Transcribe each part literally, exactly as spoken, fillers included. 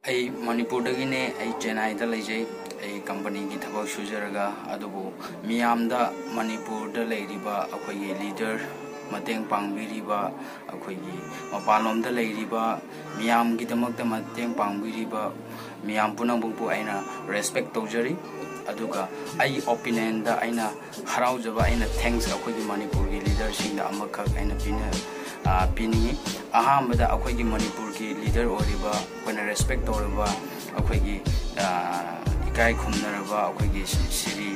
ꯑꯩ ꯃꯅꯤꯄꯨꯔꯗꯒꯤꯅꯦ꯫ ꯑꯩ ꯆꯦꯟꯅꯥꯏꯗ ꯂꯩꯖꯩ꯫ ꯑꯩ ꯀꯝꯄꯅꯤꯒꯤ ꯊꯕꯛ ꯁꯨꯖꯔꯒ, ꯑꯗꯨꯕꯨ ꯃꯤꯌꯥꯝꯗ, ꯃꯅꯤꯄꯨꯔꯗ ꯂꯩꯔꯤꯕ ꯑꯩꯈꯣꯏꯒꯤ ꯂꯤꯗꯔ, ꯃꯇꯦꯡ ꯄꯥꯡꯕꯤꯔꯤꯕ, ꯑꯩꯈꯣꯏꯒꯤ ꯃꯄꯥꯟꯂꯣꯝꯗ ꯂꯩꯔꯤꯕ ꯃꯤꯌꯥꯝꯒꯤꯗꯃꯛꯇ ꯃꯇꯦꯡ ꯄꯥꯡꯕꯤꯔꯤꯕ ꯃꯤꯌꯥꯝ ꯄꯨꯝꯅꯃꯛꯄꯨ ꯑꯩꯅ ꯔꯦꯁꯄꯦꯛ ꯇꯧꯖꯔꯤ꯫ ꯑꯗꯨꯒ ꯑꯩꯒꯤ ꯑꯣꯄꯤꯅꯤꯌꯟꯗ ꯑꯩꯅ ꯍꯔꯥꯎꯖꯕ, ꯑꯩꯅ ꯊꯦꯡꯛꯁ ꯑꯩꯈꯣꯏꯒꯤ ꯃꯅꯤꯄꯨꯔꯒꯤ ꯂꯤꯗꯔꯁꯤꯡꯗ ꯑꯃꯈꯛ ꯑꯩꯅ ꯄꯤꯅ-, ꯑ, ꯄꯤꯅꯤꯡꯉꯤ꯫ ꯑꯍꯥꯟꯕꯗ ꯑꯩꯈꯣꯏꯒꯤ ꯃꯅꯤꯄꯨꯔꯒꯤ ꯂꯤꯗꯔ ꯑꯣꯏꯔꯤꯕ, ꯑꯩꯈꯣꯏꯅ ꯔꯦꯁꯄꯦꯛ ꯇꯧꯔꯕ, ꯑꯩꯈꯣꯏꯒꯤ, ꯑ, ꯏꯀꯥꯏ ꯈꯨꯝꯅꯔꯕ ꯑꯩꯈꯣꯏꯒꯤ ꯁꯤ-, ꯁꯤꯔꯤ,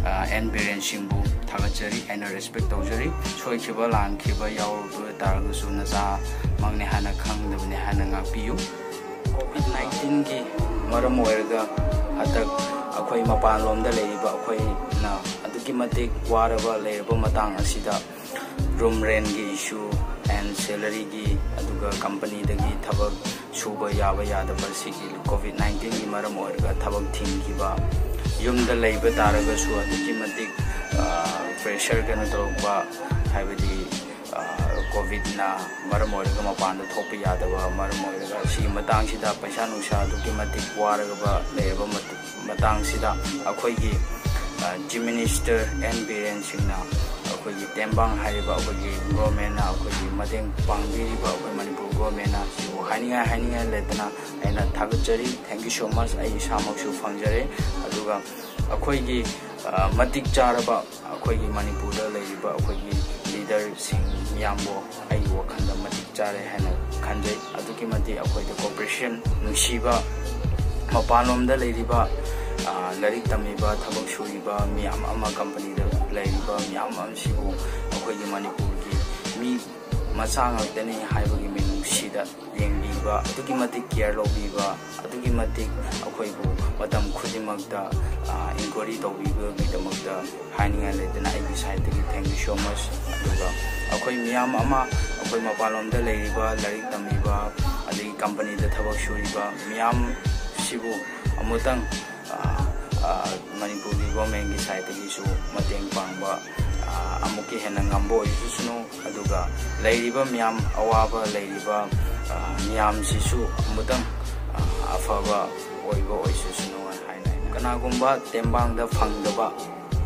ꯑ, ꯑꯦꯟ ꯕꯤꯔꯦꯟ ꯁꯤꯡꯕꯨ ꯊꯥꯒꯠꯆꯔꯤ, ꯑꯩꯅ ꯔꯦꯁꯄꯦꯛ ꯇꯧꯖꯔꯤ꯫ ꯁꯣꯏꯈꯤꯕ ꯂꯥꯟꯈꯤꯕ ꯌꯥꯎꯔꯕ ꯇꯥꯔꯒꯁꯨ ꯅꯆꯥꯃꯛꯅꯦ ꯍꯥꯏꯅ ꯈꯪꯗꯕꯅꯦ ꯍꯥꯏꯅ ꯉꯥꯛꯄꯤꯌꯨ꯫ ꯀꯣꯚꯤꯗ ꯅꯥꯏꯟꯇꯤꯟꯒꯤ ꯃꯔꯝ ꯑꯣꯏꯔꯒ ꯍꯟꯗꯛ ꯑꯩꯈꯣꯏ ꯃꯄꯥꯟꯂꯣꯝꯗ ꯂꯩꯔꯤꯕ ꯑꯩꯈꯣꯏꯅ ꯑꯗꯨꯛꯀꯤ ꯃꯇꯤꯛ ꯋꯥꯔꯕ ꯂꯩꯔꯕ ꯃꯇꯥꯡ ꯑꯁꯤꯗ ꯔꯨꯝ ꯔꯦꯟꯒꯤ ꯏꯁꯨ ꯑꯦꯟ ꯁꯦꯂꯔꯤꯒꯤ, ꯑꯗꯨꯒ ꯀꯝꯄꯅꯤꯗꯒꯤ ꯊꯕꯛ ꯁꯨꯕ ꯌꯥꯕ ꯌꯥꯗꯕ ꯁꯤꯒꯤ ꯀꯣꯚꯤꯗ ꯅꯥꯏꯟꯇꯤꯟꯒꯤ ꯃꯔꯝ ꯑꯣꯏꯔꯒ ꯊꯕꯛ ꯊꯤꯡꯈꯤꯕ, ꯌꯨꯝꯗ ꯂꯩꯕ ꯇꯥꯔꯒꯁꯨ ꯑꯗꯨꯛꯀꯤ ꯃꯇꯤꯛ, ꯑ, ꯄ꯭ꯔꯦꯁꯔ ꯀꯩꯅꯣ ꯇꯧꯔꯛꯄ, ꯍꯥꯏꯕꯗꯤ, ꯑ, ꯀꯣꯚꯤꯗꯅ ꯃꯔꯝ ꯑꯣꯏꯔꯒ ꯃꯄꯥꯟꯗ ꯊꯣꯛꯄ ꯌꯥꯗꯕ ꯃꯔꯝ ꯑꯣꯏꯔꯒ ꯁꯤꯒꯤ ꯃꯇꯥꯡꯁꯤꯗ ꯄꯩꯁꯥ ꯅꯨꯡꯁꯥ ꯑꯗꯨꯛꯀꯤ ꯃꯇꯤꯛ ꯋꯥꯔꯒ ꯂꯩꯔꯕ ꯃꯇꯝ ꯃꯇꯥꯡꯁꯤꯗ ꯑꯩꯈꯣꯏꯒꯤ, ꯑ, ꯆꯤꯐ ꯃꯤꯅꯤꯁꯇꯔ ꯑꯦꯟ ꯕꯤꯔꯦꯟ ꯁꯤꯡꯅ ꯑꯩꯈꯣꯏꯒꯤ ꯇꯦꯡꯕꯥꯡ ꯍꯥꯏꯔꯤꯕ ꯑꯩꯈꯣꯏꯒꯤ ꯒꯣꯔꯃꯦꯟꯅ ꯑꯩꯈꯣꯏꯒꯤ ꯃꯇꯦꯡ ꯄꯥꯡꯕꯤꯔꯤꯕ ꯑꯩꯈꯣꯏ ꯃꯅꯤꯄꯨꯔ ꯒꯣꯔꯃꯦꯟꯅ ꯁꯤꯕꯨ ꯍꯥꯏꯅꯤꯡꯉꯥꯏ ꯍꯥꯏꯅꯤꯡꯉꯥꯏ ꯂꯩꯇꯅ ꯑꯩꯅ ꯊꯥꯒꯠꯆꯔꯤ꯫ Thank you so much꯫ ꯑꯩ ꯏꯁꯥꯃꯛꯁꯨ ꯐꯪꯖꯔꯦ꯫ ꯑꯗꯨꯒ ꯑꯩꯈꯣꯏꯒꯤ, ꯑ, ꯃꯇꯤꯛ ꯆꯥꯔꯕ ꯑꯩꯈꯣꯏꯒꯤ ꯃꯅꯤꯄꯨꯔꯗ ꯂꯩꯔꯤꯕ ꯑꯩꯈꯣꯏꯒꯤ ꯂꯤꯗꯔꯁꯤꯡ ꯃꯤꯌꯥꯝꯕꯨ ꯑꯩꯒꯤ ꯋꯥꯈꯜꯗ ꯃꯇꯤꯛ ꯆꯥꯔꯦ ꯍꯥꯏꯅ ꯈꯟꯖꯩ꯫ ꯑꯗꯨꯛꯀꯤ ꯃꯇꯤꯛ ꯑꯩꯈꯣꯏꯗ ꯀꯣꯑꯣꯄꯔꯦꯁꯟ ꯅꯨꯡꯁꯤꯕ, ꯃꯄꯥꯟꯂꯣꯝꯗ ꯂꯩꯔꯤꯕ, ꯑ, ꯂꯥꯏꯔꯤꯛ ꯇꯝꯃꯤꯕ, ꯊꯕꯛ ꯁꯨꯔꯤꯕ ꯃꯤꯌꯥꯝ ꯑꯃ, ꯀꯝꯄꯅꯤꯗ ꯂꯩꯔꯤꯕ ꯃꯤꯌꯥꯝ ꯑꯃꯁꯤꯕꯨ ꯑꯩꯈꯣꯏꯒꯤ ꯃꯅꯤꯄꯨꯔꯒꯤ ꯃꯤ ꯃꯆꯥ ꯉꯥꯛꯇꯅꯤ ꯍꯥꯏꯕꯒꯤ ꯃꯤꯅꯨꯡꯁꯤꯗ ꯌꯦꯡꯕꯤꯕ, ꯑꯗꯨꯛꯀꯤ ꯃꯇꯤꯛ ꯀꯤꯌꯔ ꯂꯧꯕꯤꯕ, ꯑꯗꯨꯛꯀꯤ ꯃꯇꯤꯛ ꯑꯩꯈꯣꯏꯕꯨ ꯃꯇꯝ ꯈꯨꯗꯤꯡꯃꯛꯇ, ꯑ, ꯏꯟꯀ꯭ꯋꯥꯏꯔꯤ ꯇꯧꯕꯤꯕꯒꯤꯗꯃꯛꯇ ꯍꯥꯏꯅꯤꯡꯉꯥꯏ ꯂꯩꯇꯅ ꯑꯩꯒꯤ ꯁꯥꯏꯠꯇꯒꯤ thank you so much꯫ ꯑꯗꯨꯒ ꯑꯩꯈꯣꯏ ꯃꯤꯌꯥꯝ ꯑꯃ, ꯑꯩꯈꯣꯏ ꯃꯄꯥꯟꯂꯣꯝꯗ ꯂꯩꯔꯤꯕ, ꯂꯥꯏꯔꯤꯛ ꯇꯝꯂꯤꯕ, ꯑꯗꯒꯤ ꯀꯝꯄꯅꯤꯗ ꯊꯕꯛ ꯁꯨꯔꯤꯕ ꯃꯤꯌꯥꯝꯁꯤꯕꯨ ꯑꯃꯨꯛꯇꯪ, ꯑ, ꯑ, ꯃꯅꯤꯄꯨꯔꯒꯤ ꯒꯣꯔꯃꯦꯟꯒꯤ ꯁꯥꯏꯠꯇꯒꯤꯁꯨ ꯃꯇꯦꯡ ꯄꯥꯡꯕ, ꯑ, ꯑꯃꯨꯛꯀ ꯍꯦꯟꯅ ꯉꯝꯕ ꯑꯣꯏꯖꯁꯅꯨ꯫ ꯑꯗꯨꯒ ꯂꯩꯔꯤꯕ ꯃꯤꯌꯥꯝ, ꯑꯋꯥꯕ ꯂꯩꯔꯤꯕ, ꯑ, ꯃꯤꯌꯥꯝꯁꯤꯁꯨ ꯑꯃꯨꯛꯇꯪ, ꯑ, ꯑꯣꯏꯕ ꯑꯣꯏꯁꯁꯅꯨ ꯍꯥꯏꯅ꯫ ꯀꯅꯥꯒꯨꯝꯕ ꯇꯦꯡꯕꯥꯡꯗ ꯐꯪꯗꯕ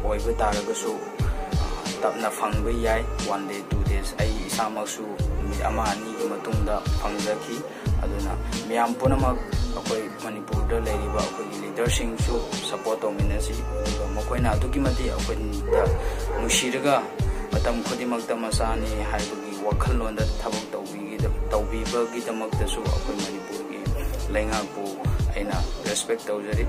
ꯑꯣꯏꯕ ꯇꯥꯔꯒꯁꯨ, ꯑ, ꯇꯞꯅ ꯐꯪꯕ ꯌꯥꯏ, one day, two days꯫ ꯑꯩ ꯏꯁꯥꯃꯛꯁꯨ ꯅꯨꯃꯤꯠ ꯑꯃ ꯑꯅꯤꯒꯤ ꯃꯇꯨꯡꯗ ꯐꯪꯖꯈꯤ꯫ ꯑꯗꯨꯅ ꯃꯤꯌꯥꯝ ꯄꯨꯝꯅꯃꯛ, ꯑꯩꯈꯣꯏ ꯃꯅꯤꯄꯨꯔꯗ ꯂꯩꯔꯤꯕ ꯑꯩꯈꯣꯏꯒꯤ ꯂꯤꯗꯔꯁꯤꯡꯁꯨ ꯁꯄꯣꯔꯠ ꯇꯧꯃꯤꯟꯅꯁꯤ, ꯑꯗꯨꯒ ꯃꯈꯣꯏꯅ ꯑꯗꯨꯛꯀꯤ ꯃꯇꯤꯛ ꯑꯩꯈꯣꯏꯗ ꯅꯨꯡꯁꯤꯔꯒ ꯃꯇꯝ ꯈꯨꯗꯤꯡꯃꯛꯇ ꯃꯆꯥꯅꯤ ꯍꯥꯏꯕꯒꯤ ꯋꯥꯈꯜꯂꯣꯟꯗ ꯊꯕꯛ ꯇꯧꯕꯤꯒꯤꯗ-, ꯇꯧꯕꯤꯕꯒꯤꯗꯃꯛꯇꯁꯨ ꯑꯩꯈꯣꯏ ꯃꯅꯤꯄꯨꯔꯒꯤ ꯂꯩꯉꯥꯛꯄꯨ ꯑꯩꯅ ꯔꯦꯁꯄꯦꯛ ꯇꯧꯖꯔꯤ꯫